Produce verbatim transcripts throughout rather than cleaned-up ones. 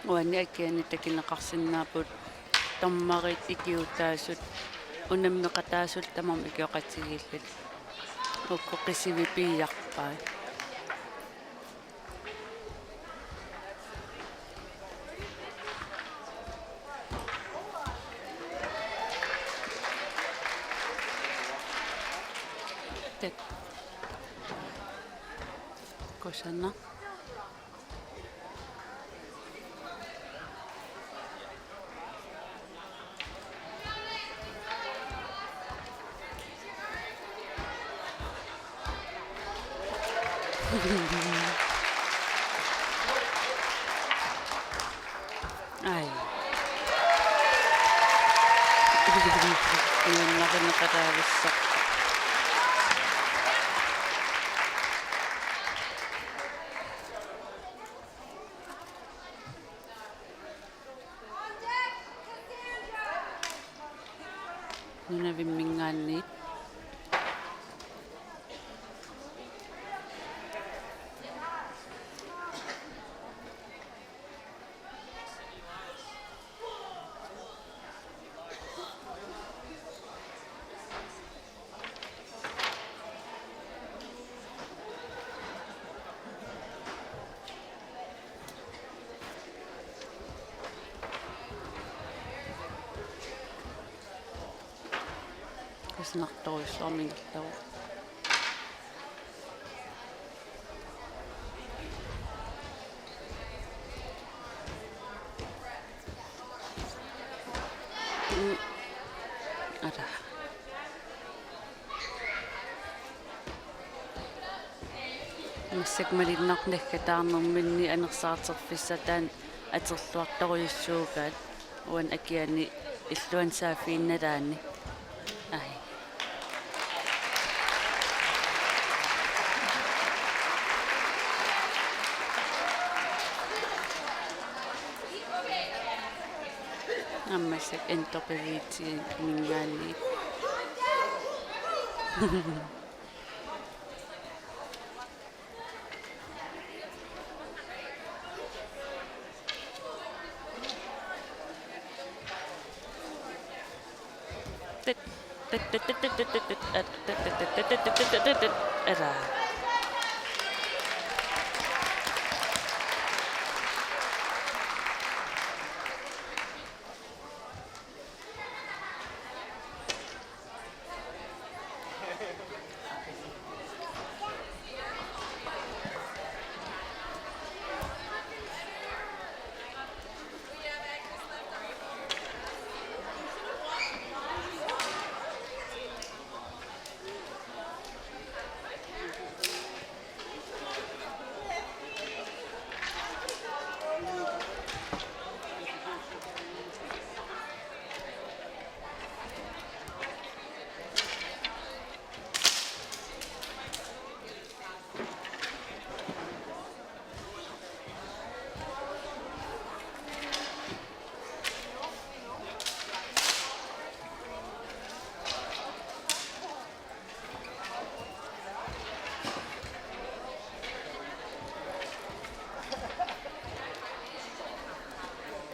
Uani akiani takuneqarsinnaapput dommerit ikiuutaasut unammeqataasut tamarmik ikioqatigiillutik. Uku qisivik piiarpai. Tet. Kusanaq. Ai. Nuannarineqataavissaq. Nunavimminngaanniit. Kusanartorujussuarmik ingerlavoq. Mm. Ara. Massakkut malinnaanngilaq naggataarnerminni anersaartorfissaq taanna atorluartorujussuugaat uani akiani illuanni saaffiginnalaanni. Ai. Aamma massakkut N W T minngaanniit. Tet, tet, tet. Ela.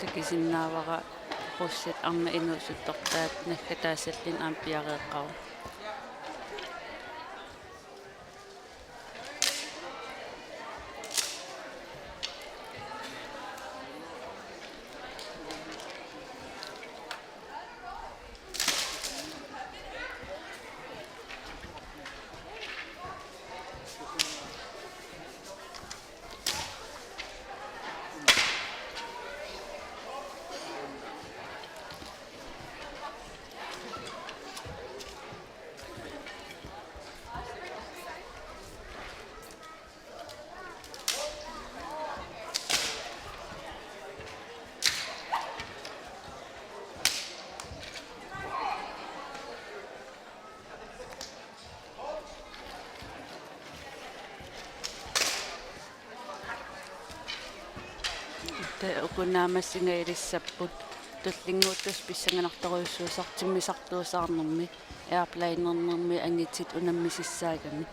Takusinnaavara russit arnat inuusuttortaat naggataassallutik aamma piareeqqavoq. Taava uku naammassingajalersapput tullinnguuttussat pissanganartorujussuusartut timmisartuusaarnermi, airplanernermi angutit unammisissaagamik.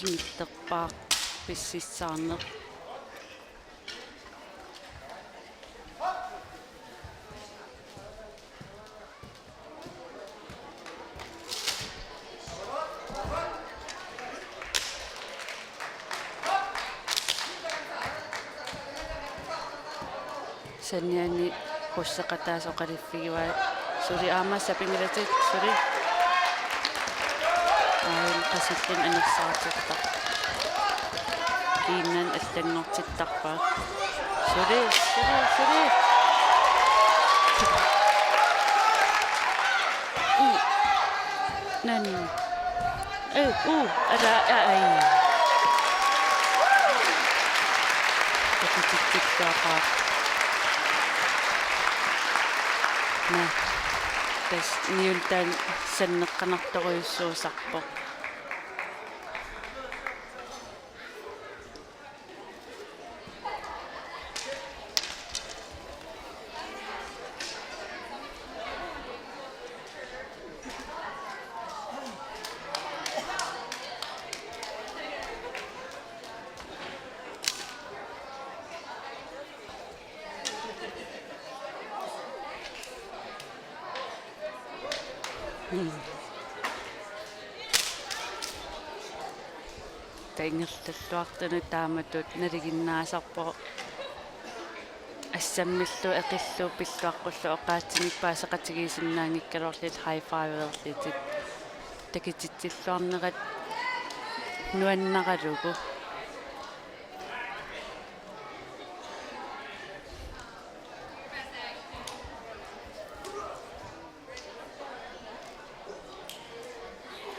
Nillerpaaq pississaarneq. Saniani qusseqataasa oqaluffigivaat. Suli aamma sapinngilatit, suli. Aajuna qasilluni anersaartittarpoq. Kiinnaat allanngortittarpaat. Suli, suli, suli. Uu. Nani. Ee, uu, ala, aa, ai. Takutitsilluaqaaq. Naa. Tassa niuntaan sanneqqanartorujussuusarpoq. Taava ingerlalluartunut taamatut nalinginnaasarpoq. Assammillu eqillu pilluaqqullu oqaatsinik paaseqatigiissinnaanngikkaluarlutik high five-erlutik. Takutitsilluarnerat nuannaralugu.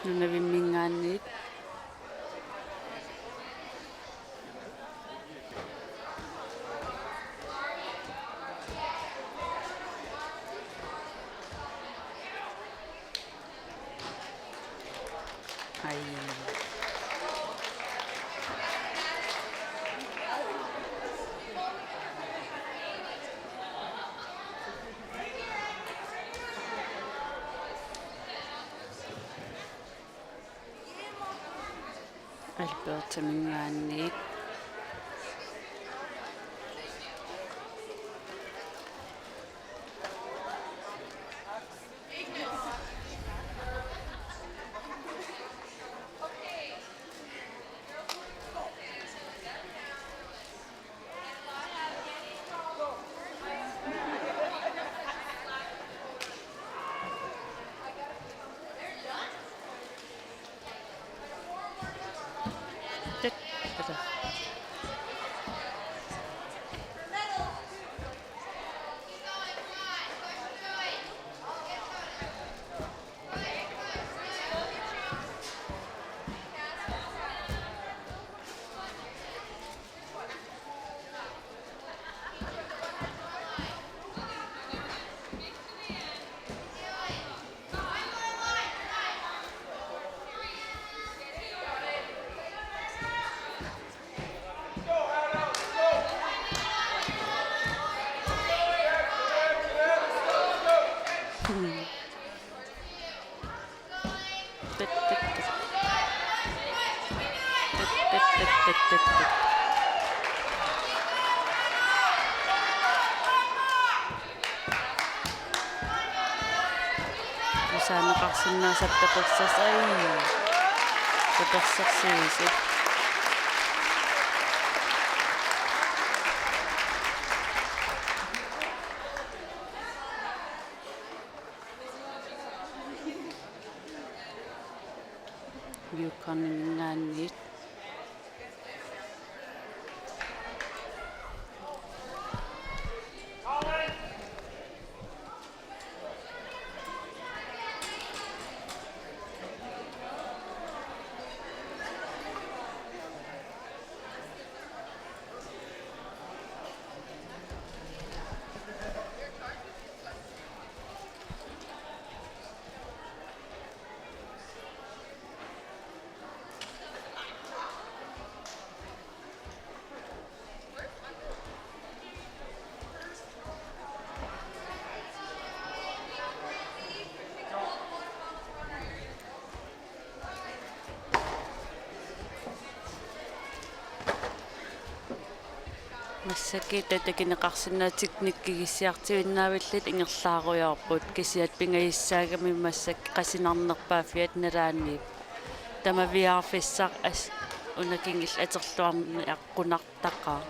Nunavimminngaanniit. Ai. Albertaminngaanniit. Tusaaneqarsinnaasarpoq tapersersuis. Ai. Tapersersuisi. Yukoninngaanniit. Massakkut taava takuneqarsinnaavoq teknikkigissiartuinnavillutik ingerlaarujoorput, kisianni pingajussaagami massakkut qasunarnerpaaffiata nalaani tamaviaarfissaq as-, una kingulleq atorluarniaqqunartaqaaq.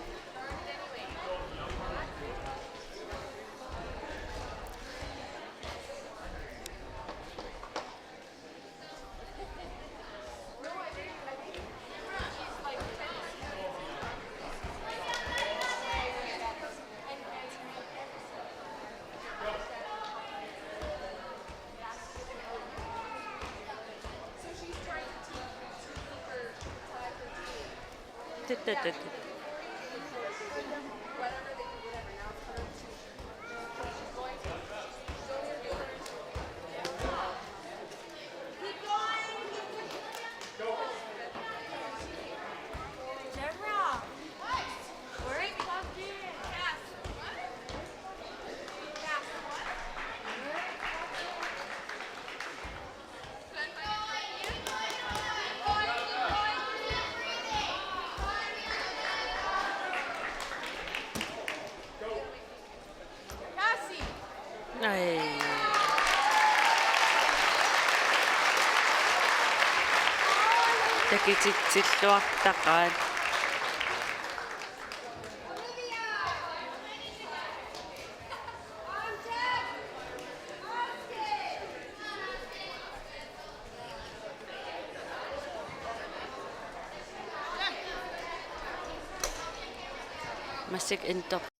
Ai. Takutitsilluartaqaat. Massakkut inter-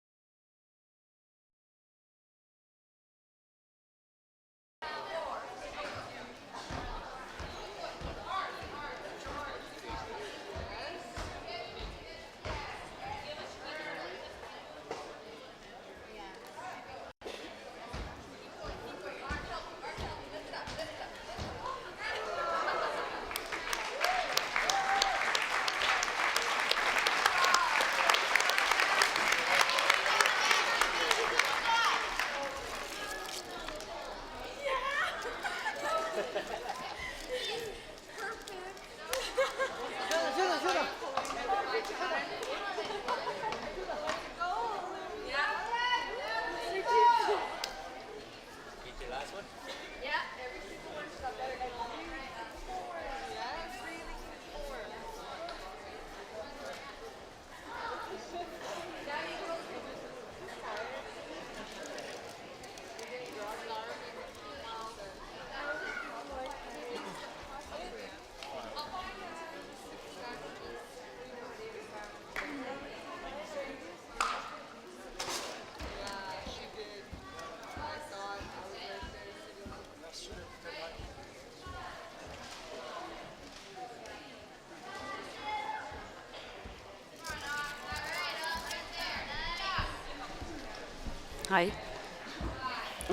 Ai.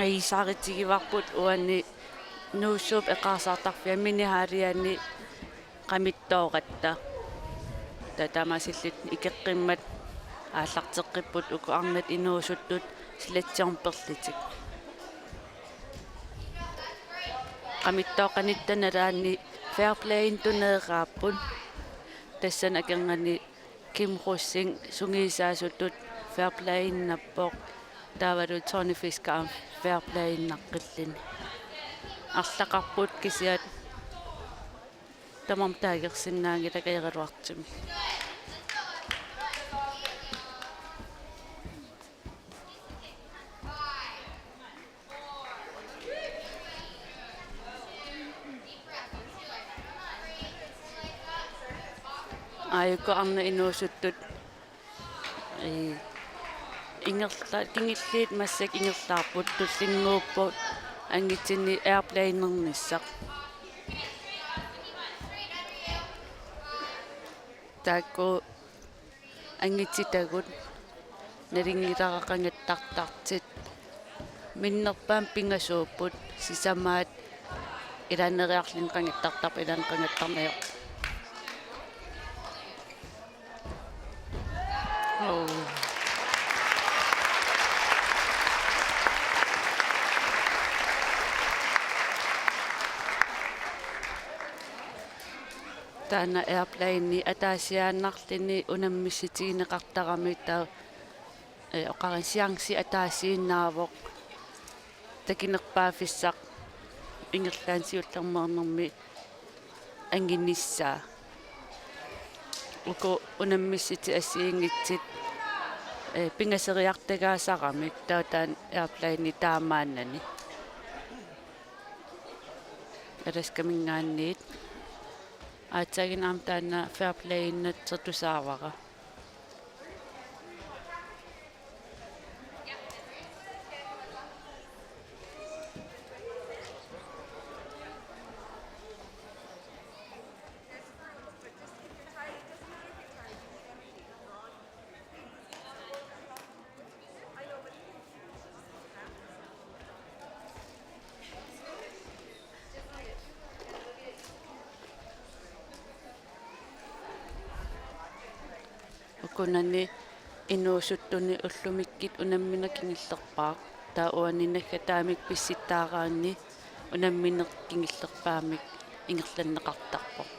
Ai, saaritigivarput uani Nuussuup eqqarsartarfia minihalliani qamittooratta. Taava taamaasillutik ikeqqimmat aallarteqqipput uku arnat inuusuttut sledgejumperlutik. Qamittooqanitta nalaani fair playinut tuneeraapput. Tassani akornanni Kim Rosing sungiusaasutut fair playinnappoq. Taavalu Tony Fisker aamma fair playinnaqqilluni. Arlaqarput kisianni tamarmik taagorsinnaanngillat kajoraluartumik. Aajuku arnat inuusuttut. Ii. Ingerla-, kingulliit massakkut ingerlaarput tullinnguupput angutinni airplanernissaq. Taakku angutit taakku nalunngilara qangattartartut. Minnerpaamik pingasuupput sisamaat ilaanneeriarluni qangattartarput, ilaanni qangattarneq ajorput. Oh. Taanna airplane ataasiaannarluni unammissutigineqartarami taava ee, oqarani chance ataasiinnaavoq takinerpaaffissaq ingerlaannaq siullermeernermi anginissaa. Uku unammissutit assigiinngitsut, ee, pingasoriartagaasaramik taava taanna airplane taamaannani. Alaskaminngaanniit. Aatsaannguaq aamma taanna fair play-innassaq tusaavara. Ukunani inuusuttuni ullumikkut unammineq kingullerpaaq. Taava uani naggataamik pissittaaraanni unammineq kingullerpaamik ingerlanneqartarpoq.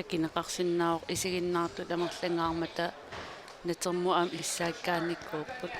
Takuneqarsinnaavoq isiginnaartut amerlangaarmata natermut aamma issaakkaanikuupput.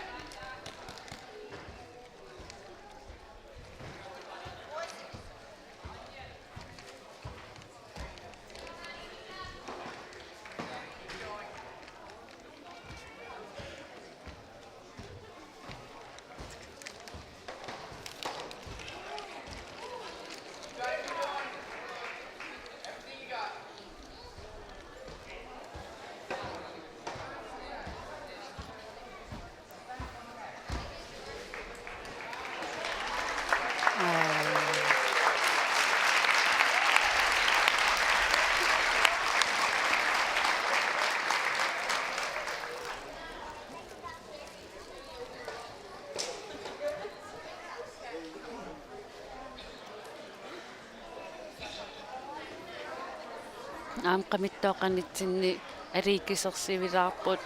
Aamma qamittooqanitsinni aliikkusersuilaarput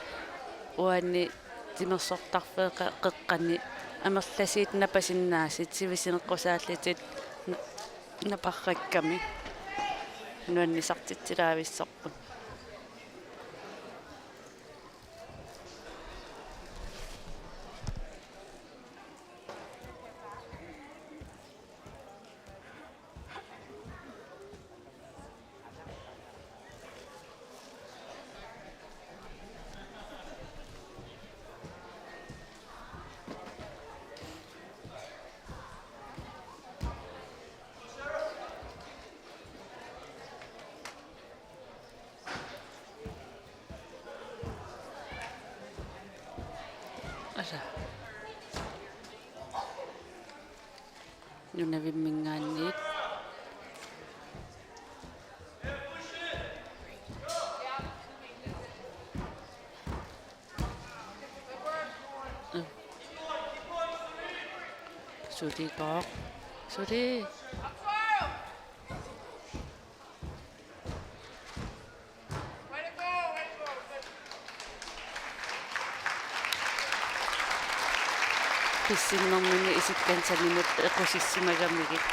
uani timersortarfeeqqani amerlasuut napasinnaasut sivisuneqqusaallutik na-, naparrakkami nuannisartitsilaavissorput. Asa. Nunavimminngaanniit. Suli Kook. Suli. Pissinnermini isikkansaminut equsissimagamigit.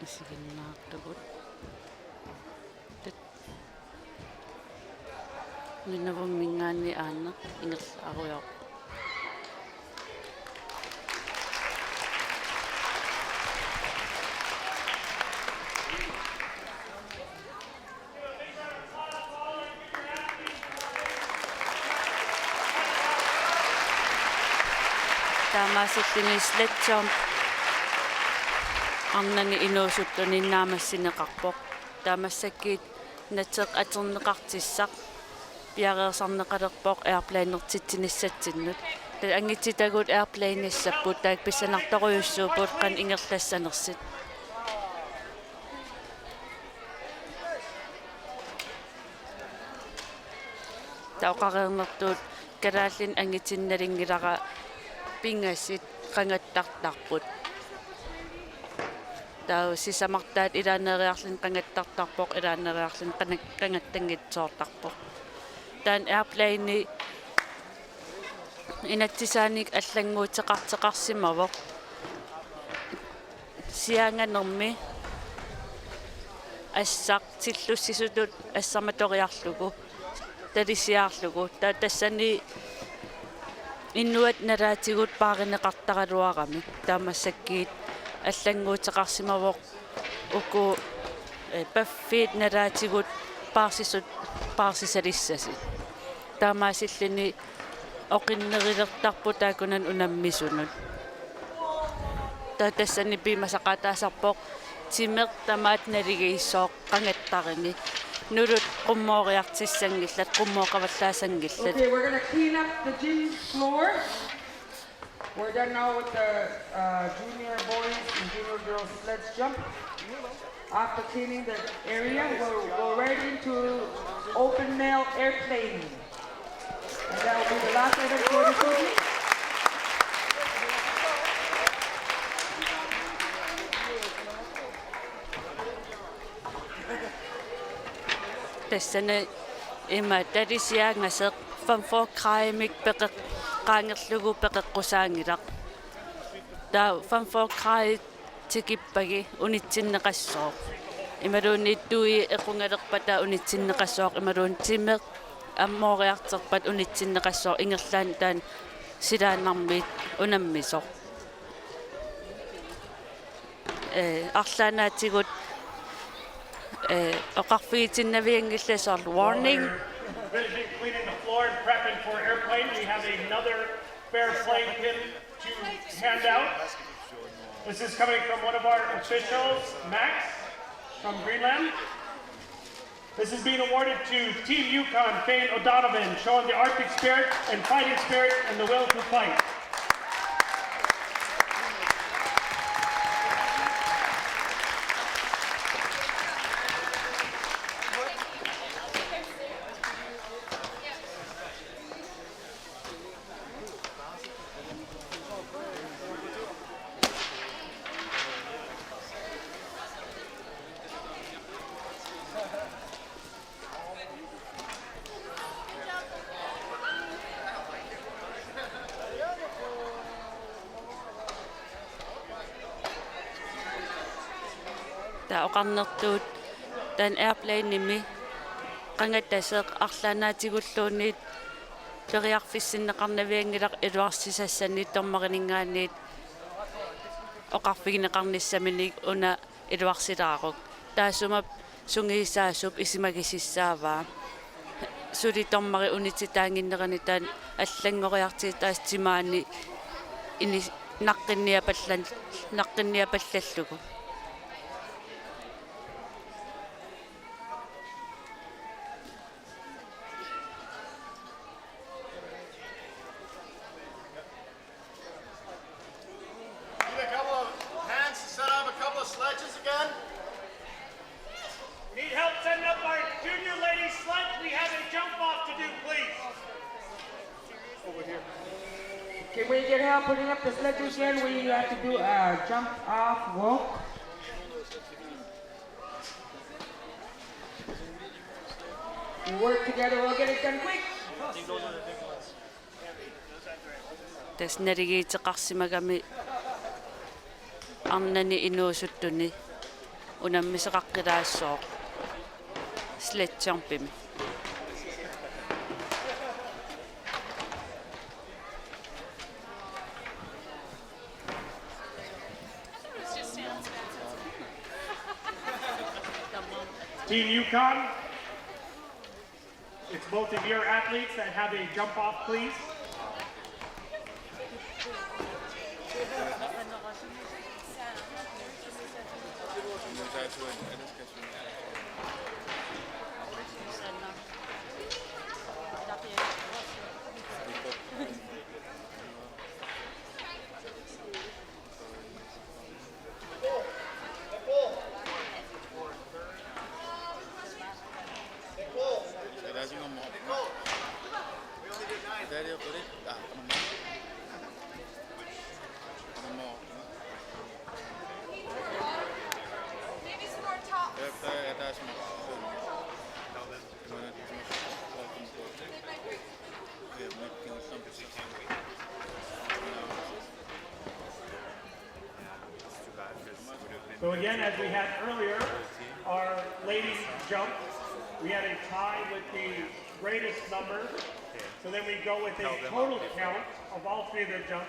Isiginnaartugut. Tat-, Nunavumminngaanniit aana ingerlaarujoorpoq. Taamaasilluni sledgejump arnani inuusuttuni naammassineqarpoq. Taava massakkut nateq atorneqartussaq piareersarneqalerpoq airplanertitsinissatsinnut. Taava angutitagut airplanissapput, taakku pissanartorujussuupput qanoq ingerlassanersut. Taava oqareernertut kalaallinit angutinneq nalunngilara, pingasut qangattartarput. Taava sisamartaat ilaaneeriarluni qangattartarpoq, ilaaneeriarluni qana-, qangattanngitsoortarpoq. Taanna airplane inatsisaanik allannguuteqartoqarsimavoq siaanganermi assaq tillussisutut assarmatoriarlugu, talisiarlugu. Taava tassani inuit nalaatigut paarineqartaraluaramik. Taava massakkut allannguuteqarsimavoq uku, eh, paffiit nalaatigut paarsisut paarsisalissasut. Taamaasilluni oqinnerulertarput taakkunannga unammisunut. Taava tassani piumasaqaataasarpoq timeq tamaat naligiissooq qangattaruni. Nulut qummooriartussanngillat, qummooqavallaasanngillat. Okay, we're gonna clean up the gym floor. We're done now with the uh, junior boys and junior girls sledge jump. After cleaning the area, we'll go right into open male airplane. And that will be the last event for this evening. Tassani ima talisiaangasoq femogfyrre gradimik peqeq-, qaangerlugu peqeqqusaanngilaq. Taava femogfyrre gradit tikippagit unitsinneqassooq. Imaluunniit tui equngalerpata unitsinneqassooq, imaluunniit timeq ammooriartorpat unitsinneqassooq, ingerlaannaq taanna silaannarmiit unammisoq. Eh, arlaannaatigut, eh, oqarfigitinnavianngillat soorlu warning. Finishing cleaning the floor and prepping for airplane, we have another fair play pin to hand out. This is coming from one of our officials, Max, from Greenland. This is being awarded to Team Yukon, Fane O'Donovan, showing the Arctic spirit and fighting spirit and the will to fight. Taava oqarnertut taanna airplanemi qangatasoq arlaannaatigulluunniit periarfissinneqarnavianngilaq iluarsisassanik dommerininngaanniit oqarfigineqarnissaminik una iluarsilaaruk. Taassuma sungiusaasup isumagisussaavaa. Suli dommeri unitsitaannginnerani taanna allanngoriartigu tassa timaani ini-, naqqinniapallan-, naqqinniapallallugu. Need a couple of hands to set up a couple of sledges again? We need help setting up our junior ladies sled. We have a jump off to do, please. Can we get help putting up the sledges again? We have to do a jump off walk. We work together, we'll get it done quick. Tassa naligiittoqarsimagami arnani inuusuttuni unammisoqaqqilaassaaq sledgejumpimi. Team Yukon, it's both of your athletes that have a jump off, please. So again, as we had earlier, our ladies jump. We had a tie with the greatest number. So then we go with a total count of all three of their jumps,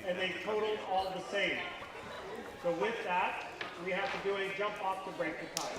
and they total all the same. So with that, we have to do a jump off to break the tie.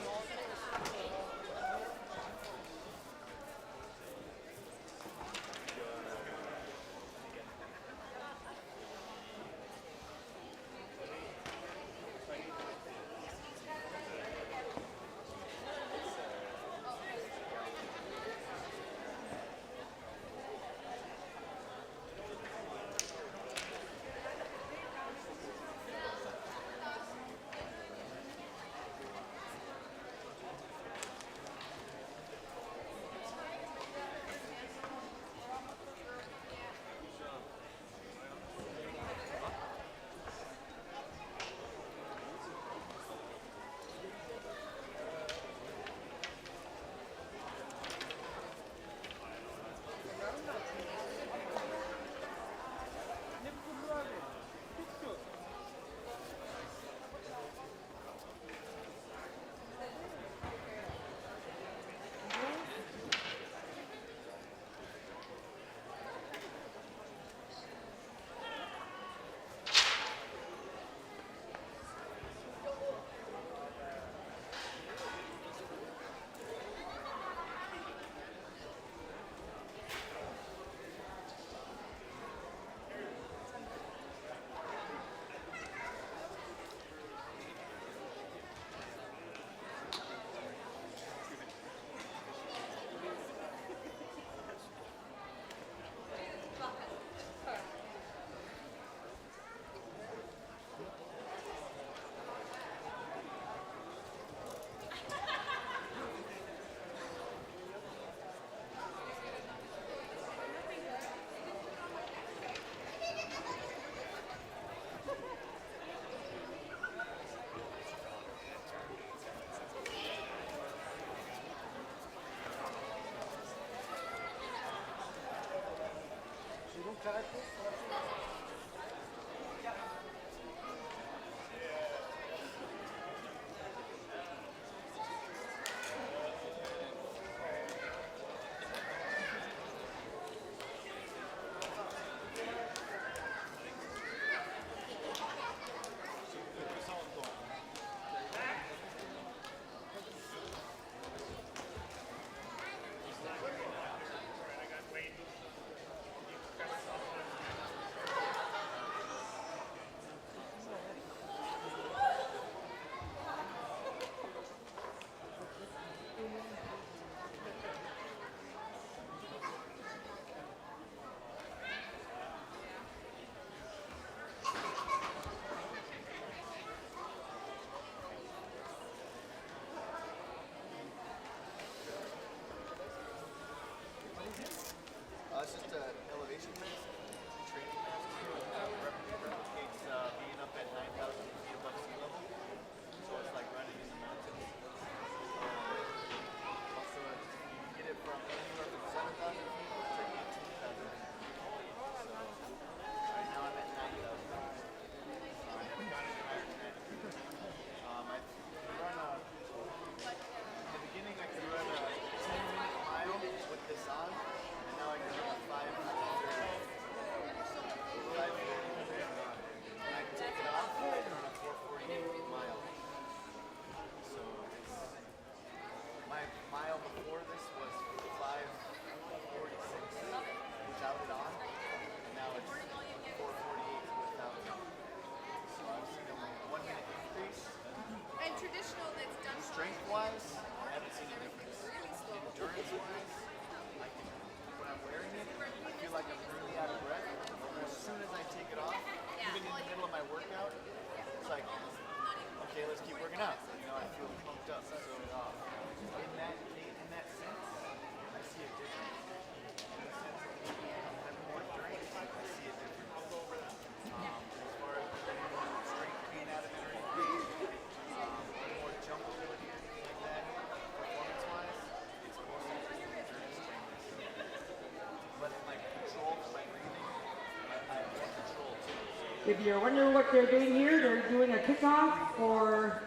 If you're wondering what they're doing here, they're doing a kickoff for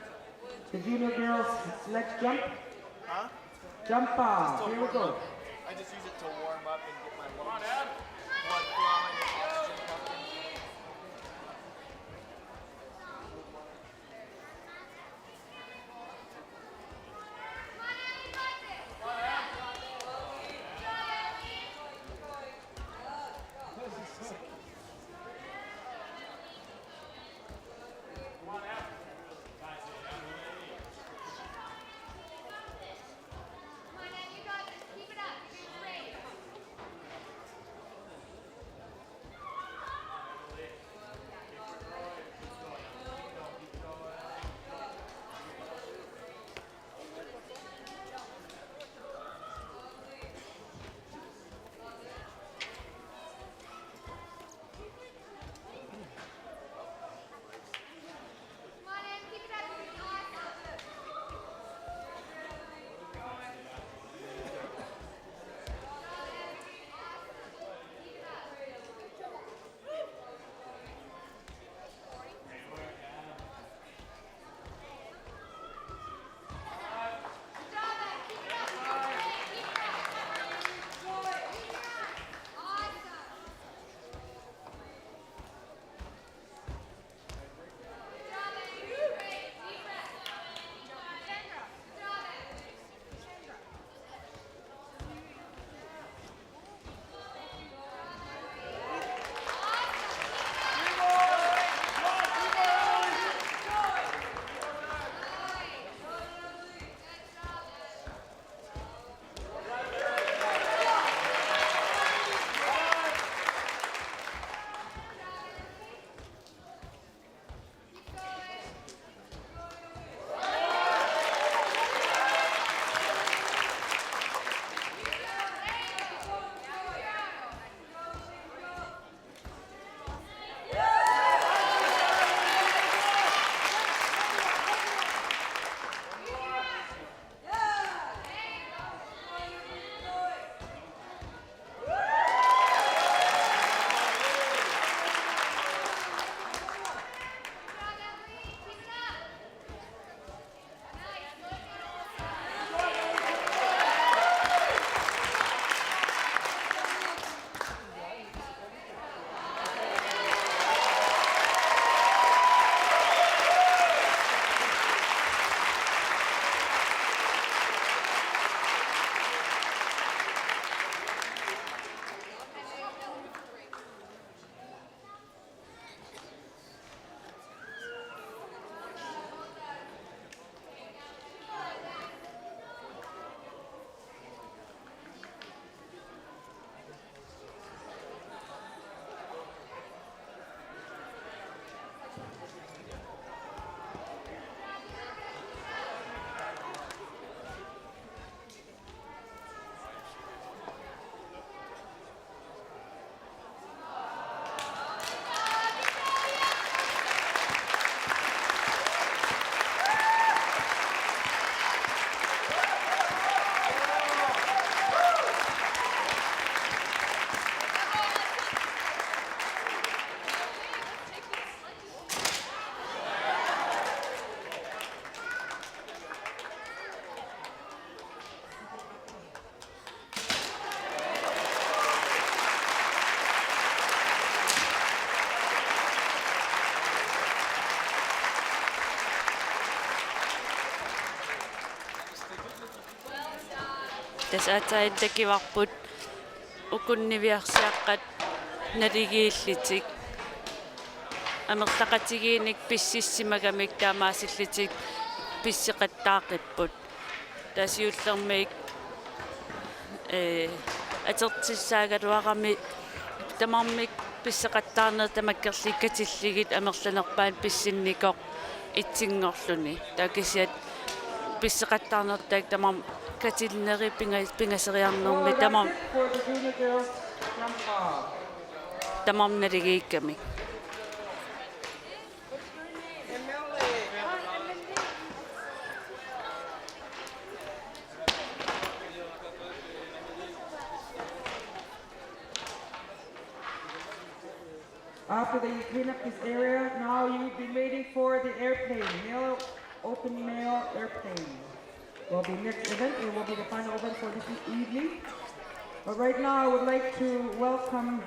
the junior girls sled jump. Huh? Jump off. Here we go. I just use it to warm up and get my lungs, blood flowing and oxygen pumping. Tassa aatsaat takivarput ukunniviarsiaqqat naligiillutik. Amerlaqatigiinnik pissisimagamik taamaasillutik pisseqattaaqipput. Tassa siullermik, ee, atortussaagaluarami tamarmik pisseqattaarnerit tamakkerlugu katillugit amerlanerpaat pissunnikoq itsinngorluni. Taava kisianni pisseqattaarnertaaq tamarmik katinnerit pinga-, pingasoriarnermi tamarmik tamarmik naligiikkamik. After they clean up this area, now you've been waiting for the airplane, mail, open mail airplane. Will be next event. It will be the final event for this evening. But right now, I would like to welcome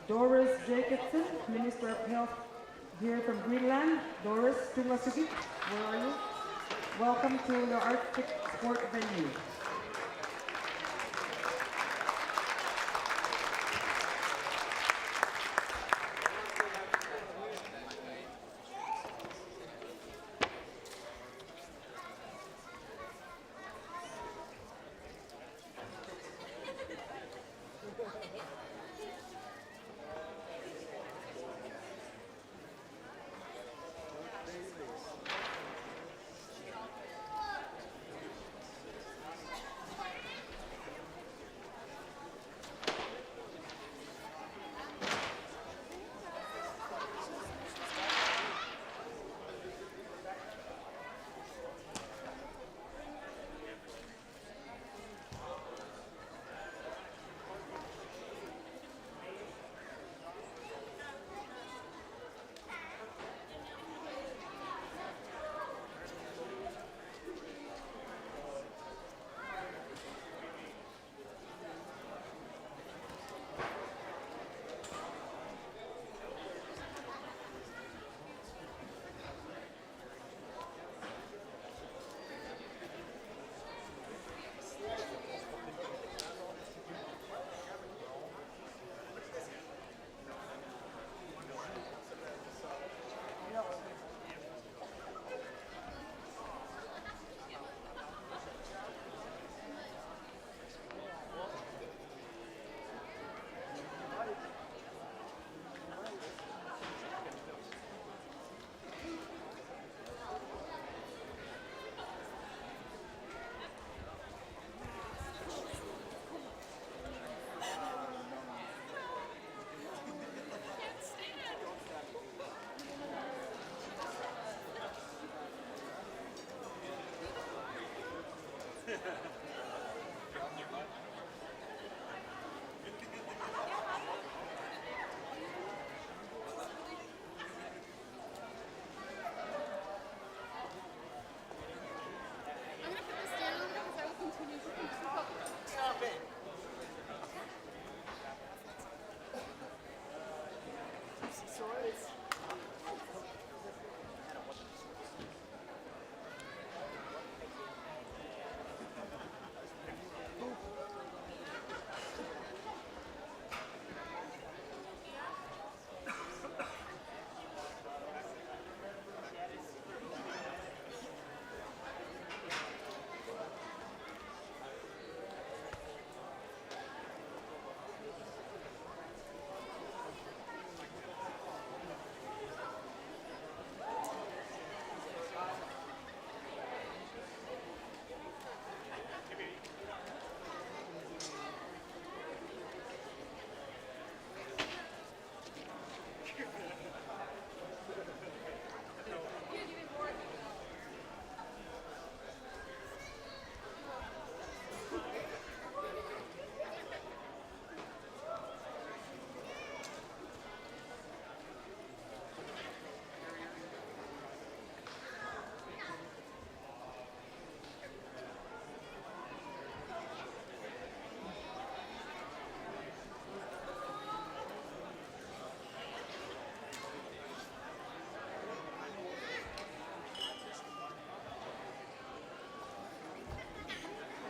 Doris Jakobsen, Minister of Health here from Greenland. Doris Tungasugit, where are you? Welcome to the Arctic Sport Venue.